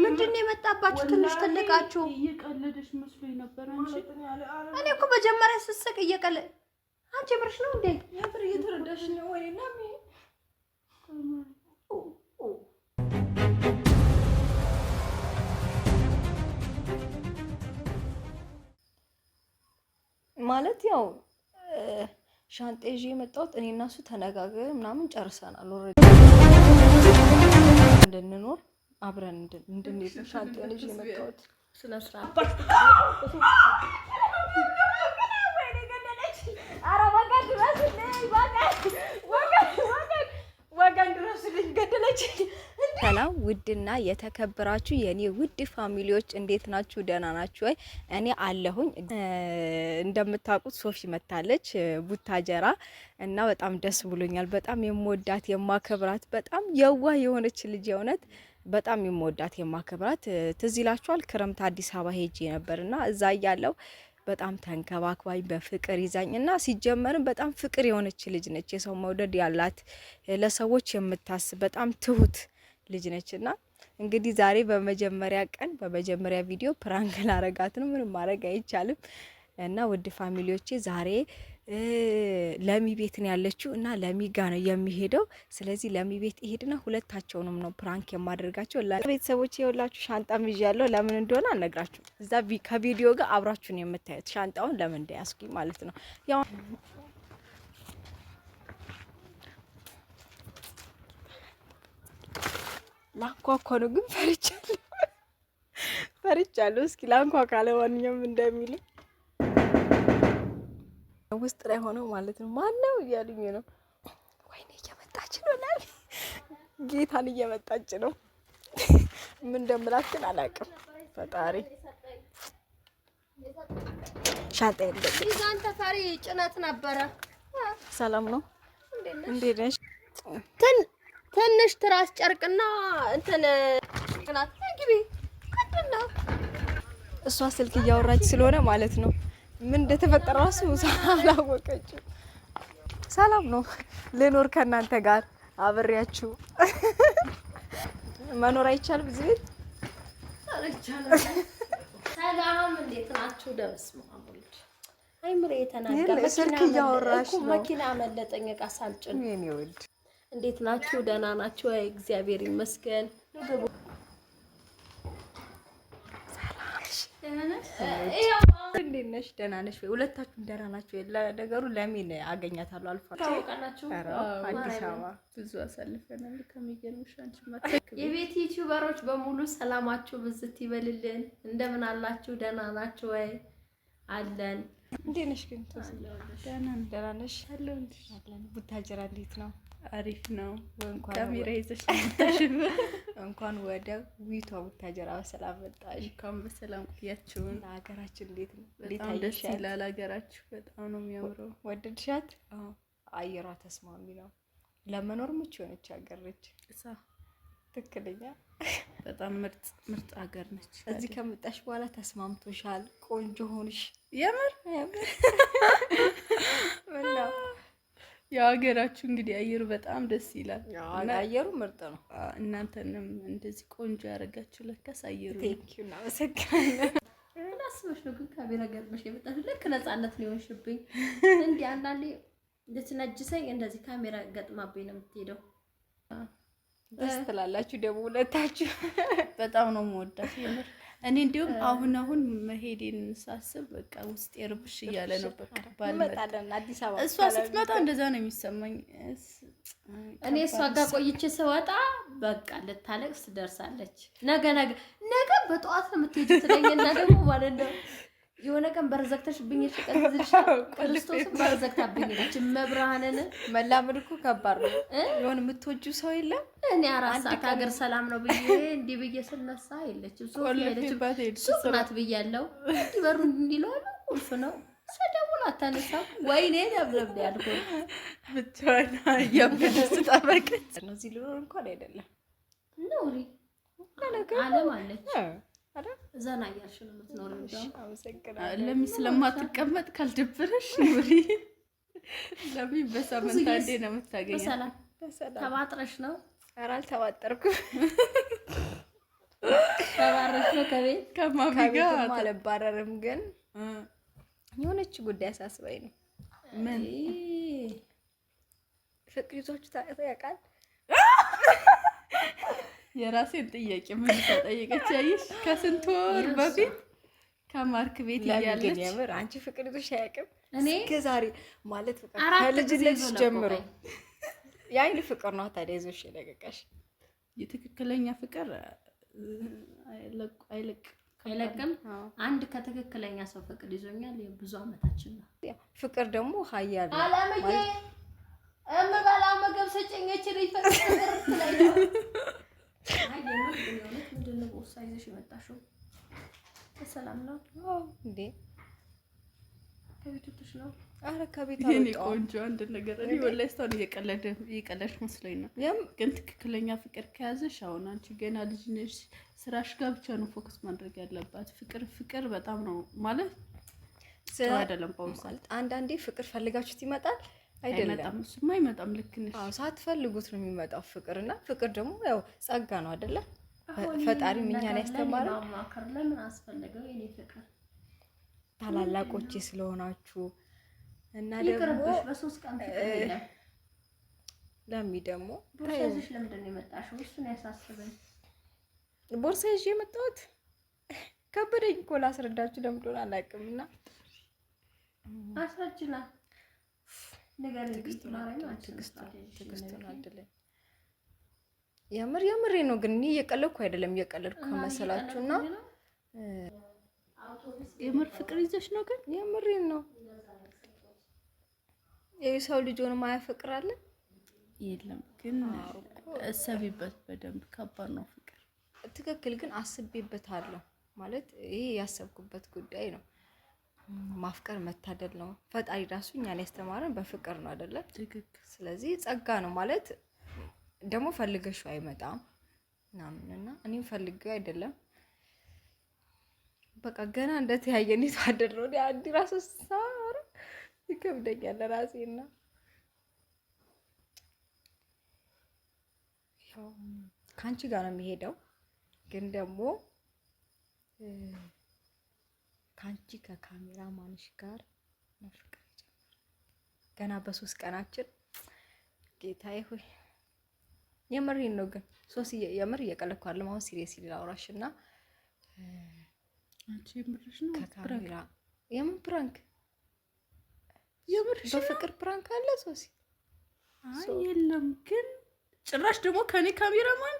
ምንድን ነው የመጣባችሁ? ትንሽ ትልቃችሁ። እየቀለደሽ መስሎኝ ነበር። አንቺ እኔ እኮ መጀመሪያ ስስቅ እየቀለ አንቺ ብርሽ ነው እንዴ? የምር እየተረዳሽ ነው ወይ? ማለት ያው ሻንጤ ይዤ የመጣሁት እኔ እና እሱ ተነጋግረን ምናምን ጨርሰናል። Already እንድንኖር አብረን እንድንሄድ ነው ሻንጤን ይዤ የመጣሁት። ስነ ስርዓት ወገን ድረሱልኝ፣ ገደለችኝ። ሰላም ውድና የተከበራችሁ የኔ ውድ family ዎች እንዴት ናችሁ? ደህና ናችሁ ወይ? እኔ አለሁኝ። እንደምታውቁት ሶፊ መታለች ቡታጀራ እና በጣም ደስ ብሎኛል። በጣም የምወዳት የማከብራት፣ በጣም የዋህ የሆነች ልጅ የእውነት በጣም የምወዳት የማከብራት። ትዝ ይላችኋል ክረምት አዲስ አበባ ሄጄ ነበርና እዛ እያለሁ በጣም ተንከባክባኝ በፍቅር ይዛኝ እና ሲጀመርም በጣም ፍቅር የሆነች ልጅ ነች። የሰው መውደድ ያላት ለሰዎች የምታስብ በጣም ትሁት ልጅ ነች እና እንግዲህ ዛሬ በመጀመሪያ ቀን በመጀመሪያ ቪዲዮ prank ላረጋት ነው። ምንም ማድረግ አይቻልም። እና ውድ family ዎቼ ዛሬ ለሚ ቤት ነው ያለችው እና ለሚ ጋ ነው የሚሄደው። ስለዚህ ለሚ ቤት ይሄድና ሁለታቸውንም ነው prank የማደርጋቸው። ቤተሰቦች የሁላችሁ ሻንጣም ይዣለሁ። ለምን እንደሆነ አልነግራችሁም። እዛ ከቪዲዮ ጋር አብራችሁን የምታዩት ሻንጣውን ለምን እንደያዝኩኝ ማለት ነው። ያው ላንኳኳ ነው ግን ፈርቻለሁ፣ ፈርቻለሁ። እስኪ ላንኳኳ ለማንኛውም እንደሚሉ ውስጥ ላይ ሆነው ማለት ነው። ማን ነው እያሉኝ ነው። ወይኔ እየመጣች ነው፣ ላል ጌታን እየመጣች ነው። ምን እንደምላት ግን አላውቅም። ፈጣሪ ሻንጣ ይዛን ተፈሪ ጭነት ነበረ። ሰላም ነው፣ እንዴት ነሽ? ትንሽ ትራስ ጨርቅና እንትን ናት። ግቢ ምንድን ነው እሷ ስልክ እያወራች ስለሆነ ማለት ነው ምን እንደተፈጠረ ራሱ አላወቀችም። ሰላም ነው ልኖር ከእናንተ ጋር አብሬያችሁ መኖር አይቻልም እዚህ ቤት። ሰላም እንዴት ናችሁ? ደብስ ማሙልድ አይምሬ የተናጋ ስልክ እያወራች ነው። መኪና አመለጠኝ እቃ ሳልጭን። የኔ ውድ እንዴት ናችሁ? ደህና ናችሁ? እግዚአብሔር ይመስገን። እንዴት ነሽ? ደህና ነሽ ወይ? ሁለታችሁም ደህና ናችሁ? ለነገሩ ለሚን አገኛታለሁ አልፎ ታውቃላችሁ። አዲስ አበባ ብዙ አሳልፈናል። ከሚገርምሽ አንቺ የቤት YouTuber ኦች በሙሉ ሰላማችሁ ብዝት ይበልልን። እንደምን አላችሁ? ደህና ናችሁ ወይ? አለን። እንዴት ነሽ ግን? ደህና ነሽ? ቡታጀራ እንዴት ነው? አሪፍ ነው። እንኳን ካሜራ ይዘሽ እንኳን ወደ ዊቷ ቡታጀራ በሰላም መጣሽ። እንኳን በሰላም ቆያችሁን። ሀገራችን እንዴት ነው? በጣም ደስ ይላል። ሀገራችሁ በጣም ነው የሚያምረው። ወደድሻት? አየሯ ተስማሚ ነው። ለመኖር ምቹ የሆነች ሀገር ነች። ትክክለኛ በጣም ምርጥ ምርጥ ሀገር ነች። እዚህ ከመጣሽ በኋላ ተስማምቶሻል? ቆንጆ ሆንሽ። የምር ምነው ያው ሀገራችሁ እንግዲህ አየሩ በጣም ደስ ይላል። አየሩ ምርጥ ነው። እናንተንም እንደዚህ ቆንጆ ያደረጋችሁ ለካስ አየሩ ነው። Thank you፣ እናመሰግናለን። ምን አስበሽ ነው ግን ካሜራ ገጥመሽ የመጣሽ? ልክ ነፃነት ነው የሆንሽብኝ። እንዲህ አንዳንዴ ልትነጅሰኝ እንደዚህ ካሜራ ገጥማብኝ ነው የምትሄደው። ደስ ትላላችሁ ደግሞ ሁለታችሁ። በጣም ነው የምወዳት የምር። እኔ እንዲሁም አሁን አሁን መሄዴን ሳስብ በቃ ውስጤ ርብሽ እያለ ነው። በቃ እንመጣለን አዲስ አበባ። እሷ ስትመጣ እንደዛ ነው የሚሰማኝ። እኔ እሷ ጋር ቆይቼ ስወጣ በቃ ልታለቅስ ትደርሳለች። ነገ ነገ ነገ በጠዋት ነው የምትሄጂው ትለኝና ደግሞ ማለት ነው የሆነ ቀን በር ዘግተሽብኝ ቀን ክርስቶስን በር ዘግታብኝ ሄደች። መብርሃንን መላመድ እኮ ከባድ ነው። የሆነ የምትወጂው ሰው የለም። እኔ 4 ሰዓት ሀገር ሰላም ነው ብዬ እንዲህ ብዬ ስነሳ የለችም። ሱቅ የለችም። ሱቅ ናት ብያለሁ። እንዲህ በሩ እንዲለዋለ ቁልፍ ነው። ስደውል አታነሳም። ወይኔ ለብለብ ያልኩት ብቻዋን እያበደ ስጠበቀች ነው። እዚህ ልኖር እንኳን አይደለም ኑሪ አለም አለች ዘና እያልሽ ነው የምትኖሪው። አመሰግናለሁ። ለሚ ስለማትቀመጥ ካልደበረሽ ኑሪ። ለሚ በሳምንት አንዴ ነው የምታገኛት። በሰላም ተባጥረሽ ነው ኧረ አልተባጠርኩም። ተባረሽ ነው ከቤት? ከማሚ ጋር ከቤትም አልባረርም፣ ግን የሆነች ጉዳይ አሳስበኝ ነው። ምን? ፍቅር ይዟችሁ ያውቃል? የራሴን ጥያቄ ምን ጠየቀች? ያይሽ ከስንት ወር በፊት ከማርክ ቤት እያለች የምር አንቺ ፍቅር ይዞሽ አያውቅም? እኔ እስከ ዛሬ ማለት በቃ አራት ጊዜ ከልጅነትሽ ይዞ ጀምሮ ለቆቀኝ። የአይን ፍቅር ነው ታዲያ ይዞሽ የለቀቀሽ? የትክክለኛ ፍቅር አይለቅ አይለቅም። አንድ ከትክክለኛ ሰው ፍቅር ይዞኛል። ብዙ አመታችን ነው። ፍቅር ደግሞ ኃያል ነው። አለምዬ እምበላው ምግብ ስጭኝ። እቺ ልጅ ፍቅር ትለኝ ነው። አይ የምር ግን የእውነት ምንድን ነው ቦርሳ ይዘሽ የመጣሽው? በሰላም ነው? አዎ እንዴ ከቤት ወጥተሽ ነው? አረ ከቤት የኔ አልወጣሁም። ቆንጆ አንድ ነገር እኔ ወላሂ እስካሁን እየቀለድሽ መስሎኝ ነው። ግን ትክክለኛ ፍቅር ከያዘሽ አሁን አንቺ ገና ልጅ ነሽ፣ ስራሽ ጋር ብቻ ነው focus ማድረግ ያለባት። ፍቅር ፍቅር በጣም ነው ማለት ጥሩ አይደለም። በአሁኑ ሰዓት ማለት አንዳንዴ ፍቅር ፈልጋችሁት ይመጣል አይደለም? አይመጣም፣ እሱማ አይመጣም። ልክ ነሽ። አዎ ሳትፈልጉት ነው የሚመጣው ፍቅር። እና ፍቅር ደግሞ ያው ጸጋ ነው አይደለ? አሁን ፈጣሪም ይህንን እኛን ነገር ለእኔ ያስተማረን ማማከር ለምን አስፈለገው? የኔ ፍቅር ታላላቆቼ ስለሆናችሁ እና ደግሞ ይቅርብሽ። በሶስት ቀን ፍቅር የለም። ለሚ ደግሞ ቦርሳ ይዘሽ ለምንድን ነው የመጣሽው? እሱን ያሳስበኝ። ቦርሳ ይዤ የመጣሁት ከበደኝ እኮ ላስረዳችሁ ለምን እንደሆነ አላውቅም። እና አስረጅና ንገሪኝ። ትዕግስቱን አድለኝ። የምር የምሬ ነው፣ ግን እኔ እየቀለድኩ አይደለም። እየቀለድኩ ከመሰላችሁ እና የምር ፍቅር ይዘሽ ነው ግን? የምሬን ነው። የሰው ልጅ ሆኖ ማያፈቅር አለ? የለም። ግን እሰቢበት በደንብ፣ ከባድ ነው ፍቅር። ትክክል፣ ግን አስቤበታለሁ ማለት ይሄ ያሰብኩበት ጉዳይ ነው። ማፍቀር መታደል ነው። ፈጣሪ ራሱ እኛን ያስተማረን በፍቅር ነው አይደለ? ትክክል። ስለዚህ ጸጋ ነው ማለት ደግሞ ፈልገሽው አይመጣም ምናምን እና እኔም ፈልጌው አይደለም። በቃ ገና እንደተያየን የተዋደድነው። እኔ አንድ ራሱ ሳወራ ይከብደኛል ለራሴና ያው ከአንቺ ጋር ነው የሚሄደው፣ ግን ደግሞ ከአንቺ ከካሜራ ማንሽ ጋር ነው ፍቅር የጀመረው ገና በ3 ቀናችን። ጌታዬ ሆይ የምሬን ነው። ግን ሶስ የምር እየቀለድኩ አይደለም። አሁን serious ላውራሽ እና አንቺ የምርሽ ነው? ከካሜራ የምን prank? የምርሽ ነው? በፍቅር prank አለ ሶሲ? አይ የለም። ግን ጭራሽ ደግሞ ከኔ ካሜራማን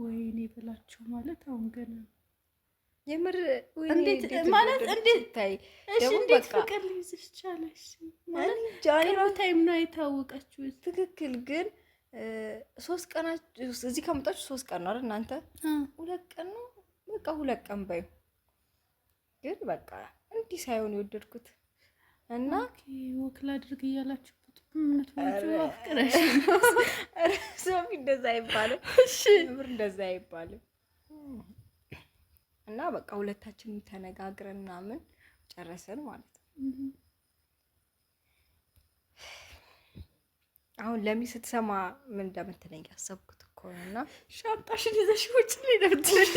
ወይኔ ብላችሁ ማለት አሁን ገና የምር ወይኔ እንዴት ማለት እንዴት ታይ እሺ ደግሞ እንዴት በቃ ፍቅር ሊይዝሽ ቻለሽ? ማለት ጃኒ ቅርብ time ነው የታወቃችሁት። ትክክል። ግን 3 ቀናችሁ እዚህ ከመጣችሁ 3 ቀን ነው አይደል እናንተ? 2 ቀን ነው በቃ 2 ቀን በይው። ግን በቃ እንዲህ ሳይሆን የወደድኩት እና okay walk ላድርግ እያላችሁበት እምነት ወንጆ አፍቅረሽ ሶፊ እንደዛ አይባልም። እሺ ምር እንደዛ አይባልም። እና በቃ ሁለታችንም ተነጋግረን ምናምን ጨረስን ማለት ነው። አሁን ለሚ ስትሰማ ምን እንደምትለኝ ያሰብኩት እኮ ነው። እና ሻንጣሽን ይዘሽ ውጭ ሊደርድሽ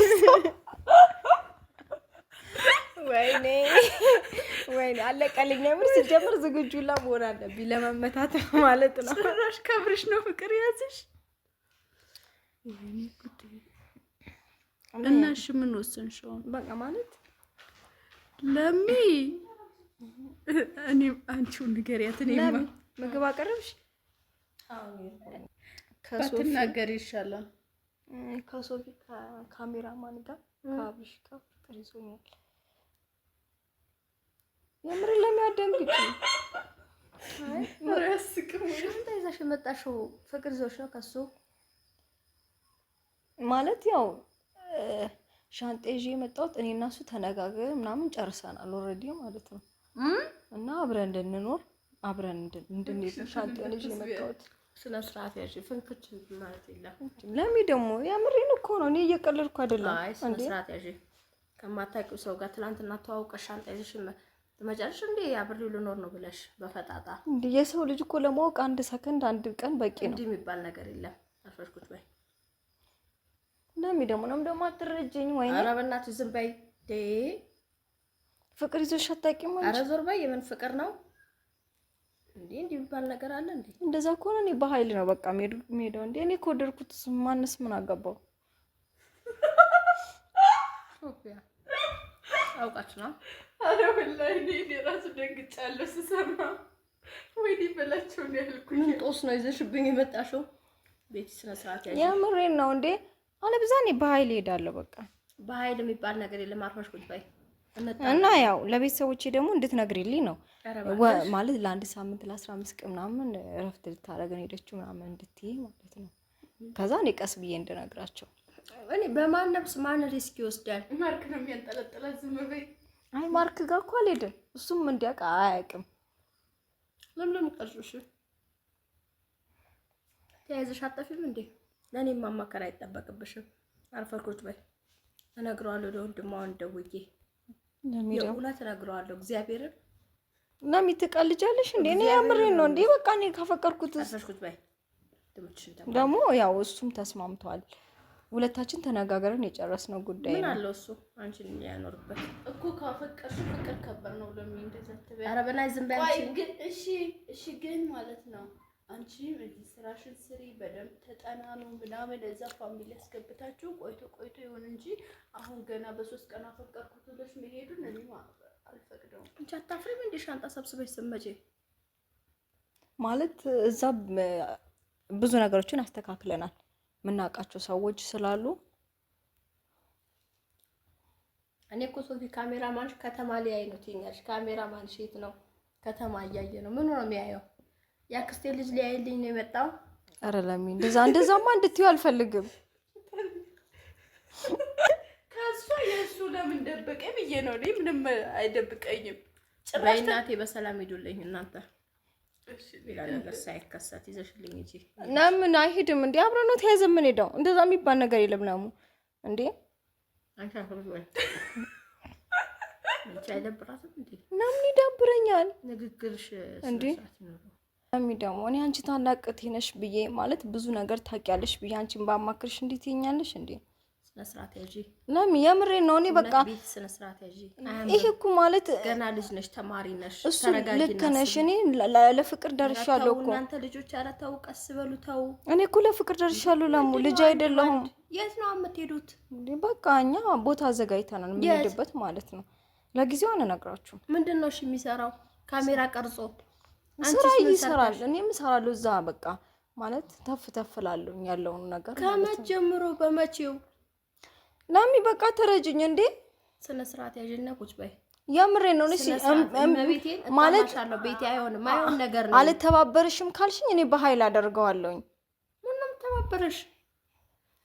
ወይኔ ወይኔ አለቀልኝ። የምር ሲጀምር ዝግጁ መሆን አለብኝ ለመመታት ማለት ነው። ጭራሽ ከብርሽ ነው ፍቅር ያዝሽ። ወይኔ ጉዴ። እና እሺ ምን ወሰንሽ አሁን? በቃ ማለት ለሚ እኔ አንቺው ንገሪያት። እኔማ ለሚ ምግብ አቀረብሽ? ባትናገሪ ይሻላል። ከሶፊ ካሜራማን ጋር ከአብርሽ ጋር ፍቅር ይዞኛል። የምር ለሚያደንግጭ ሻንጣ ይዘሽ የመጣሽው ፍቅር ይዞሽ ነው ከሱ? ማለት ያው ሻንጣ ይዤ የመጣሁት እኔ እና እሱ ተነጋግረን ምናምን ጨርሰናል already ማለት ነው። እና አብረን እንድንኖር አብረን እንድንሄድ ነው ሻንጣዬን ይዤ የመጣሁት። ስነ ስርዓት ያዥ፣ ፍንክች ማለት የለም። ለሚ ደግሞ የምሬን እኮ ነው፣ እኔ እየቀለድኩ አይደለም። አይ ስነ ስርዓት ያዥ። ከማታውቂው ሰው ጋር ትናንትና ተዋውቀሽ ሻንጣ ይዘሽ ትመጫለሽ እንዴ? አብሬው ልኖር ነው ብለሽ በፈጣጣ እንዴ! የሰው ልጅ እኮ ለማወቅ አንድ ሰከንድ አንድ ቀን በቂ ነው። እንዲህ የሚባል ነገር የለም። አርፈሽ ቁጭ በይ። ለሚ ደግሞ ነው ደግሞ አትረጅኝ ወይ? ኧረ በእናትሽ ዝም በይ። ፍቅር ይዞሽ አታውቂም? ኧረ ዞር በይ። የምን ፍቅር ነው እንዴ? እንዲህ የሚባል ነገር አለ እንዴ? እንደዛ ከሆነ እኔ በኃይል ነው በቃ የምሄደው። እንዴ እኔ ከወደድኩት ማንስ ምን አገባው? ሶፊያ አውቃችሁ ነው። ኧረ ወላሂ እኔ እራሱ ደንግጫለሁ ስሰማ። ወይኔ በላቸው ነው ያልኩኝ። ምን ጦስ ነው ይዘሽብኝ የመጣሽው? ቤቲ ስነ ስርዓት ያዥ። የምሬን ነው እንዴ። አለብዛ እኔ በኃይል እሄዳለሁ በቃ። በኃይል የሚባል ነገር የለም። አርፈሽ ቁጭ በይ። እና ያው ለቤተሰቦቼ ደግሞ እንድትነግሪልኝ ነው ማለት ለአንድ ሳምንት ለ15 ቀን ምናምን እረፍት ልታደርገን ሄደችው ምናምን እንድትይ ማለት ነው። ከዛ እኔ ቀስ ብዬ እንድነግራቸው። እኔ በማን ነፍስ ማን risk ይወስዳል? ማርክ ነው የሚያንጠለጥላት። ዝም በይ። አይ ማርክ ጋር እኮ አልሄድም። እሱም እንዲያውቅ አያውቅም። ለምን ቀርሹሽ? ተያይዘሽ አጠፊም እንዴ? ለእኔ ማማከር አይጠበቅብሽም። አርፈሽ ቁጭ በይ። እነግረዋለሁ ለወንድሟ ደውዬ የእውነት እነግረዋለሁ። እግዚአብሔርን ለሚ ትቀልጃለሽ እንዴ? እኔ የምሬን ነው እንዴ። በቃ እኔ ካፈቀርኩት ደግሞ ያው እሱም ተስማምቷል። ሁለታችን ተነጋግረን የጨረስነው ጉዳይ ነው። ምን አለው እሱ አንቺን ያኖርበት እኮ ካፈቀርሽ ፍቅር ከበር ነው። ለሚ እንደዛ ትበይ። ኧረ በእናትሽ ዝም በይ አንቺ። ግን እሺ፣ እሺ ግን ማለት ነው አንቺ እዚህ ስራሽን ስሪ፣ በደንብ ተጠናኑ ምናምን እዛ family ያስገብታችሁ ቆይቶ ቆይቶ ይሁን እንጂ አሁን ገና በ3 ቀን አፈቀርኩት ብለሽ መሄዱን እኔ አልፈቅደውም። አንቺ አታፍሪም እንዴ ሻንጣ ሰብስበሽ ስትመጪ? ማለት እዛ ብዙ ነገሮችን አስተካክለናል የምናውቃቸው ሰዎች ስላሉ። እኔ እኮ ሶፊ ካሜራማንሽ ከተማ ሊያይ ነው ትይኛለሽ። ካሜራማንሽ የት ነው? ከተማ እያየ ነው። ምኑ ነው የሚያየው? የአክስቴ ልጅ ሊያይልኝ ነው የመጣው። ኧረ ለሚ እንደዛ እንደዛማ እንድትዩ አልፈልግም። ከእሷ የእሱ ለምን ደበቀኝ ብዬ ነው። እኔ ምንም አይደብቀኝም። ጭራሽ እናቴ በሰላም ሂዱልኝ እናንተ ሌላ ነገር ሳይከሰት ይዘሽልኝ እንጂ ለምን አይሄድም እንዴ? አብረን ነው ተያይዘን የምንሄደው። እንደዛ የሚባል ነገር የለም። ለሙ እንዴ አንቺ አይደብራትም እንዴ? ለምን ይደብረኛል? ንግግርሽ እንዴ ለሚ ደግሞ እኔ አንቺ ታላቅ እህቴ ነሽ ብዬ ማለት ብዙ ነገር ታውቂያለሽ ብዬ አንቺን ባማክርሽ እንዴት ትይኛለሽ እንዴ? ስነ ስርዓት ያዢ። ለሚ የምሬን ነው። እኔ በቃ ስነ ስርዓት ያዢ። ይሄ እኮ ማለት ገና ልጅ ነሽ፣ ተማሪ ነሽ። እሱ ልክ ነሽ። እኔ ለፍቅር ደርሻለሁ እኮ። እናንተ ልጆች ኧረ ተው፣ ቀስ በሉ ተው። እኔ እኮ ለፍቅር ደርሻለሁ። ለሙ ልጅ አይደለሁም። የት ነው የምትሄዱት? እንዴ በቃ እኛ ቦታ አዘጋጅተናል የምንሄድበት ማለት ነው። ለጊዜው አንነግራችሁም። ምንድን ነው እሺ የሚሰራው? ካሜራ ቀርጾ ስራ ይሰራል። እኔም እሰራለሁ እዛ በቃ ማለት ተፍ ተፍ እላለሁ ያለውን ነገር ከመቼ ጀምሮ በመቼው ለሚ በቃ ተረጅኝ እንዴ። ስነ ስርዓት ያዥና ቁጭ በይ። የምሬን ነው። እሺ ማለት ቤቴ አይሆንም፣ አይሆን ነገር ነው። አልተባበርሽም ካልሽኝ እኔ በኃይል አደርገዋለሁኝ። ምንም ተባበርሽ?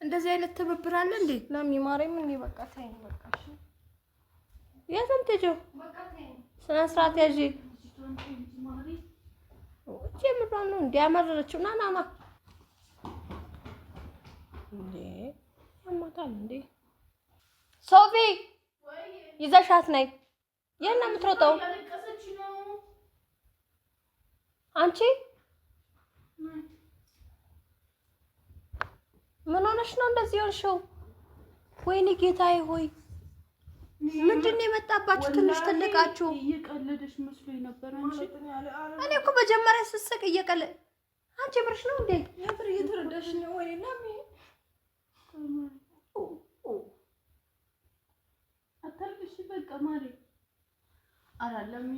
እንደዚህ አይነት ትብብር አለ እንዴ? ለሚ ማርያም፣ እኔ በቃ ተይኝ በቃ። እሺ የትም ትሄጂው? ስነ ስርዓት ያዢ። የምሯን ነው እንዴ ያመረረችው? ና ና ና እንዴ ያማታል እንዴ ሶፊ ይዘሻት ነይ። የት ነው የምትሮጠው አንቺ? ምን ሆነሽ ነው እንደዚህ ሆንሽው? ወይኔ ጌታዬ ሆይ ምንድን ነው የመጣባችሁ? ትንሽ ትልቃችሁ። እየቀለደሽ መስሎኝ ነበር። አንቺ እኔ እኮ መጀመሪያ ስስቅ እየቀለ አንቺ ብርሽ ነው እንዴ? የምር እየተረዳሽ ነው ወይ? ለሚ አታልቅሽ በቃ ማሪ። ኧረ ለሚ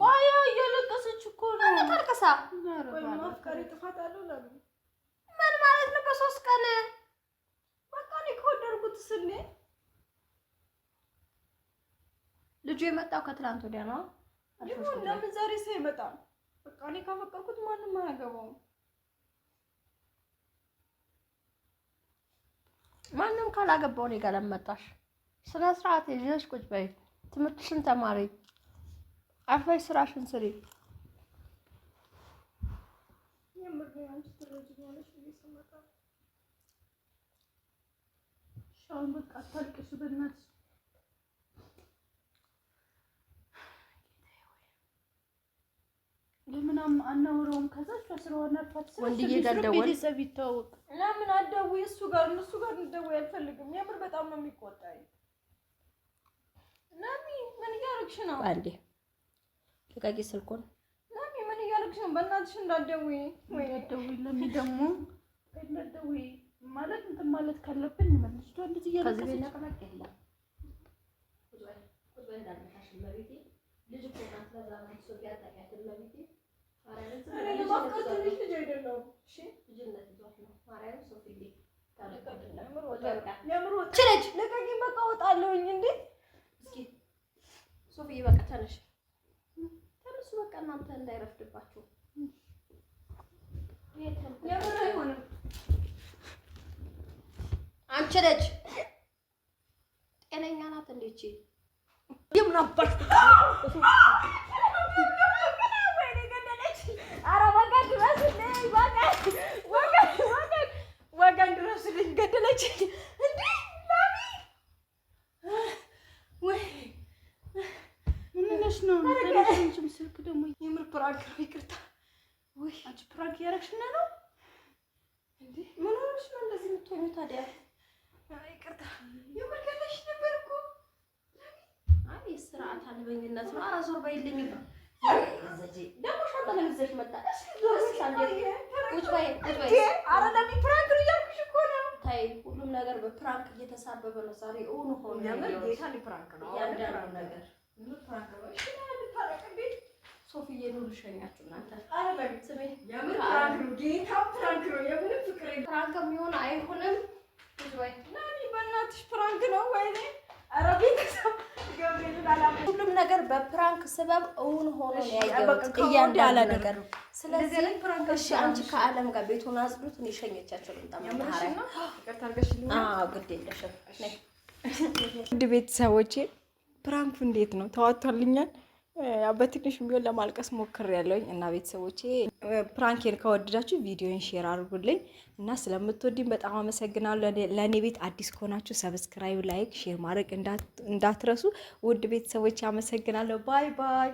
ቆይ እያለቀሰች እኮ ነው። ታልቅሳ ማፍቀሪ ጥፋት አለው ለሚ ምን ማለት ነው? በ3 ቀን በቃ እኔ ከወደድኩት ስኔ ልጁ የመጣው ከትላንት ወዲያ ነው። ይሁን ለምን ዛሬ ሰው ይመጣል? በቃ እኔ ካፈቀርኩት ማንም አያገባውም። ማንም ካላገባው እኔ ጋር ለመጣሽ ስነ ስርዓት ይዘሽ ቁጭ በይ። ትምህርትሽን ተማሪ፣ አርፈሽ ስራሽን ስሪ። አሁን በቃ አታልቅሽ በእናትሽ። ለምን አናወራውም? ከዛ እሷ ስራዋን አርፋ ትስራ፣ ወንድዬ ጋር ደወል። ቤተሰብ ይተዋወቅ። ለምን አትደውይ? እሱ ጋር እነሱ ጋር እንድደውይ አልፈልግም። የምር በጣም ነው የሚቆጣኝ። ናሚ ምን እያደረግሽ ነው? አንዴ ልቀቂ ስልኩን። ናሚ ምን እያደረግሽ ነው? በእናትሽ እንዳትደውይ። ወይ እንዳትደውይ ለሚ ደግሞ እንዳትደውይ ማለት እንትን ማለት ካለብን ልጅቷ እንደዚህ ከዚህ ቤት እያለቀሰች ነቅነቅ የለም። ቁጭ በይ እንዳልመታሽ እመቤቴ። ልጅ እኮ ናት። ለዛ ነው ሶፊያ አታውቂያትም። እመቤቴ ማርያምን ዝም እኔ ብለሽ ለማፍቀር ትንሽ ልጅ አይደለሁም። እሺ ልጅነት ይዟት ነው። ማርያምን ሶፊዬ የምር ወጣ- የምር ወጣ- ችለች ልቀቂኝ፣ በቃ እወጣለሁኝ። እንዴ እስኪ ሶፊዬ በቃ ተነሽ፣ ተነሱ በቃ እናንተ እንዳይረፍድባችሁ። የምር አይሆንም። አንቺ ልጅ ጤነኛ ናት እንዴ? ይቺ የምን አባሽ ኧረ ወገን ድረስልኝ! ወገን ወገን ወገን ወገን ድረስልኝ! ገደለችኝ! እንዴ ማሚ ወይ ምን ሆነሽ ነው? ተነሽ። ስልክ ደግሞ የምር prank ነው። ይቅርታ። ወይ አንቺ prank እያደረግሽ ነው። እንዴ ምን ሆነሽ ነው እንደዚህ የምትሆኚው ታዲያ? ይቅርታ። የምር ገለሽ ነበር እኮ። አይ ስርዓት አልበኝነት ነው። ኧረ ዞር በይልኝ። ደግሞ ሻንጣ ለምን ይዘሽ መጣሽ? ዞር እስኪ አንዴ ቁጭ በይ፣ ቁጭ በይ። እንዴ ኧረ ለሚ prank ነው እያልኩሽ እኮ ነው። ታይ ሁሉም ነገር በ prank እየተሳበበ ነው ዛሬ። እውን ሆኖ የምር ያየሁት ጌታ prank ነው። እያንዳንዱ ነገር የምር prank ነው። እሺ እንታረቅ እንዴ? ሶፊዬ ኑ ልሸኛችሁ እናንተ። ኧረ ለሚ ስሜ የምር prank ነው። ጌታ prank ነው። የምንም ፍቅር የለም። prank ም ይሁን አይሁንም ቁጭ በይ። ናኒ በእናትሽ prank ነው። ወይኔ ኧረ ቤተሰብ ገብርኤልን አላመንኩም። ሁሉም ነገር በ prank ስበብ እውን ሆኖ ነው እሺ፣ ያየሁት በቃ ከወዲህ እያንዳንዱ አላደርግም። ነገር። ስለዚህ እንደዚህ አይነት prank እሺ፣ አንቺ ከዓለም ጋር ቤቱን አጽዱት፣ እኔ ሸኘቻቸው ልምጣ። የምርሽን ነው? ይቅርታ አድርገሽልኛል። አዎ፣ ግድ የለሽም። ነይ። ውድ ቤተሰቦቼ prank ኡ እንዴት ነው? ተዋጥቶልኛል? ያው በትንሹም ቢሆን ለማልቀስ ሞክሬያለሁኝ እና ቤተሰቦቼ prank ኤን ከወደዳችሁ ቪዲዮን share አድርጉልኝ እና ስለምትወዱኝ በጣም አመሰግናለሁ። ለእኔ ቤት አዲስ ከሆናችሁ subscribe፣ like፣ share ማድረግ እንዳትረሱ። ውድ ቤተሰቦቼ አመሰግናለሁ። Bye bye።